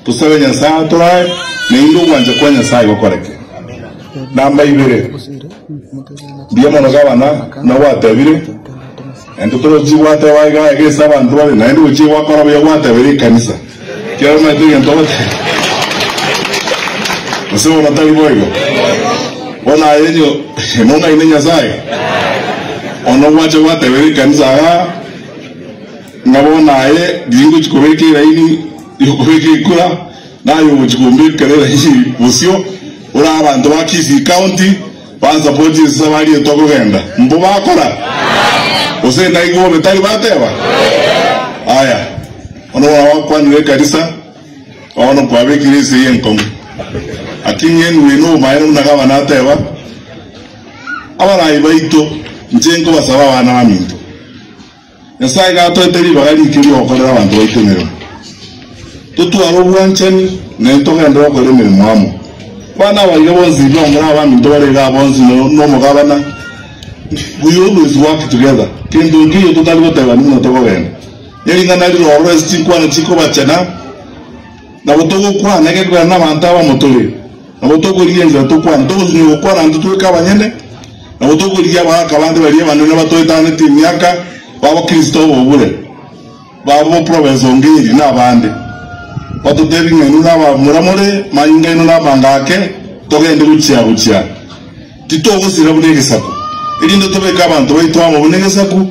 Tosabe Nyasae atorae, naende ogwancha kwa Nyasae gokoreke. Namba ibere, mbuya mono gavana buna gwatebire, naintwe torochie gwateba iga iga ase abanto bare, naende gochia gwakora buya gwatebera ekanisa, ekiagera omanyete egento ogoteba. Gose bono tari boigo? Bono aye onye nong'aine Nyasae, bono gwacha gwatebera ekanisa igaa, ng'a bono aye riria ngochia kobeka eraini yokobeka ekura, naye ogochia kombekera eraini bosio, ore abanto ba Kisii County bansapoti ase esabari eye tokogenda. Mbo bakora? Gose naigwe bobe tari bateba? Aya, bono bono bakwanire ekanisa, bono kwabekire ense eye enkong'u. Lakini anyway nobomaene buna gavana ateba, abarai baito, inche nkobasaba abana baminto, Nyasae gatoete ribaga rike ri'ogokorera abanto baito emeremo. Totware obwanchani, naende togenderere gokora emeremo amo. Abana aba iga bonsi iga omore abaminto bare igaa bonsi nomogabana, we always work together. Kento nkeiyo totari gotebani buna tokogenda. Nering'ana rire ororo ase chinkwana chikobachana, nabo togokwana egekogera nabanto abamo tore. Nabo tokorigia enchera tokwane, togosunywa gokwana intwe tweka abanyene, nabo tokorigia abagaaka bande baria abanene batoetanetie emiaka, babo Kristo obobure, babo Professor Ongeri na abande, batotebie ng'a inwe nabamura more, manyinga aino namanga ake, togende gochia gochia. Titogosira buna egesaku, erinde tobeke abanto baito amo buna egesaku,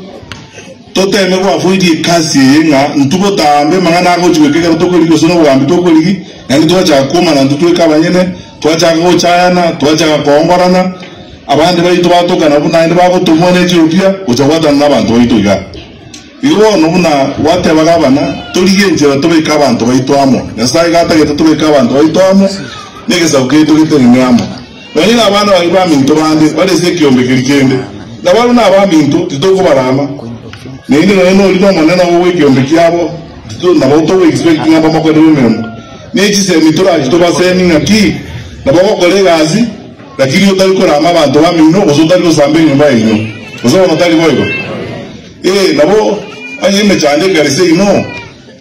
Toteme goafoidia ekasi eye ng'a intwe botambe amang'ana agochia goika ekero tokorigia gose nobogambi tokorigia, naende twachaka kwomana intwe tweka abanyene, twachaka gochayana, twachaka koongorana, abande baito batokana buna naende bagotomwa ne chiropia gocha gwatana nabanto baito igaa. Igo bono buna gwateba gavana, torigie enchera tobeke abanto baito amo. Nyasae iga atagete tobeke abanto baito amo, na egesaku kiaito getenene amo. Nonya nabana baria baminto bande bare ase ekeombe keria kende, na barabwo nabaminto, titokobarama. Naende nonya noria nomonene obo bw'ekeombe kiabo, tito nabo togoexpect ng'a mbamokorere emeremo. Ne chisemi torachi tobasemi ng'aki nabo ogokora egasi, lakini otari korama abanto bamino, gose otari gosamba enyomba yaino, gose bono tari boigo? Ee, nabo onye emechando ekare seino,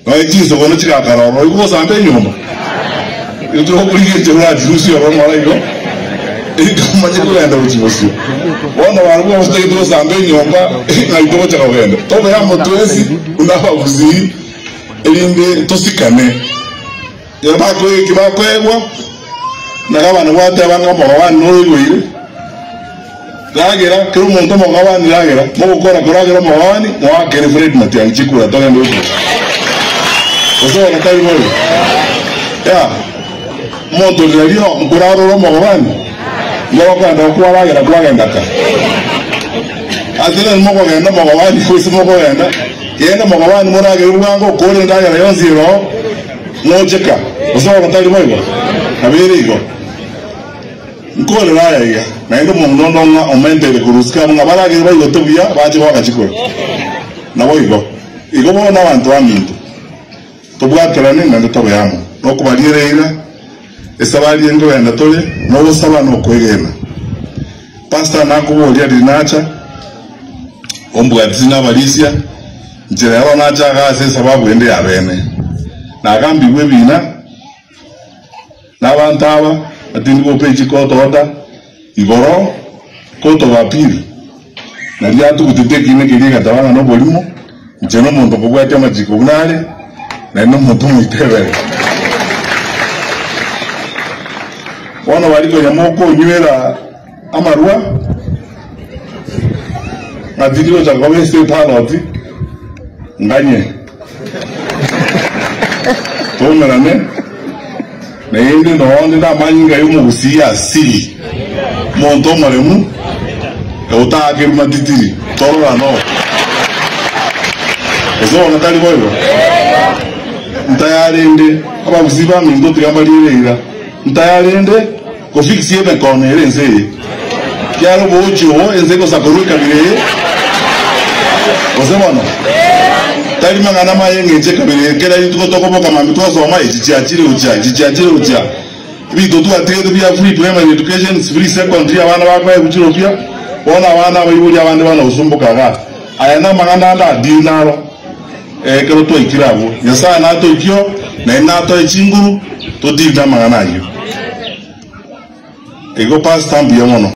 Nonya chinsogono chigakara ororo igo gosamba enyomba. Igo togokorigia enchera orachirusie ororo ng'ora igo, erinde omanye kogenda gochia bosio. Bono barabwo abatagete gosamba enyomba, ng'ai togocha kogenda? Tobe amo twensi buna abagusii, erinde tosikane. Ekero bakoegwa eki bakoegwa, na gavana gwateba ng'a omogabani noroiboire, ragera, kera omonto omogabani ragera, mogokora koragera omogabani, moakere Fred Matiang'i chikura togende gokura. Gose bono tari boigo? Yea, omonto oria riria nkorarore omogabani, igo gokogenda gokwaragera kwagenda ka. Ase nari mokogenda omogabani gose mokogenda, genda omogabani moragere bwango okore endagera yonsi ere oo, Mocheka, gose bono tari boigo? Nabo ere igo. Nkorera aya iga, naende omong'ina onde ong'a omenteire korwa isiko abwo ng'a baragere baigote buya bache goaka chikura. Naboigo. Igo bono abanto baminto, tobwaterane naende tobe amo, nokobariera eira, esabari eye nkogenda tore, nogosaba na okwegena. Pastor nakoboria riria nacha, ombwatisi nabarisia, Inche rero nache iga ase esababu ende y'abeene, nagambigwe ebiina nabanto aba, batindi gopa echiko otoota igoro, court of appeal, nario atugutete ekiina keria egateba ng'a noborimo, inche nomonto nkobwatia amachiko buna are, naende nomonto omoitebere. Bono baria konya mokonywera amarwa, ng'a tindi gocha koba ase eparoti, nganye toumerane, naende nonde namanyinga y'omogusii asili, omonto omoremu, otaakerwe matitiri, tororane oo. Gose bono tari boigo? Ntayarende, abagusii baminto tiga mbariere eira, ntayarende. Gofixia emekono ere ense eye, kiagera oboochi obo ense egosakorwa ekabira eye, gose bono tari mang'ana maya eng'encho ekabira eye kera rituko tokoboka mambia twasoma echi chiachire gochia echi chiachire gochia ebinto twatigete bia free primary education free secondary abana bakoegwa chiropia bono abana abaibori abande bana gosumboka igaa aya namang'ana ande adiri naro ekero twaikire abwo Nyasaye natoikio. Naende natoe chinguru totiiri namang'ana ayio. Igo pastor mbuya mono.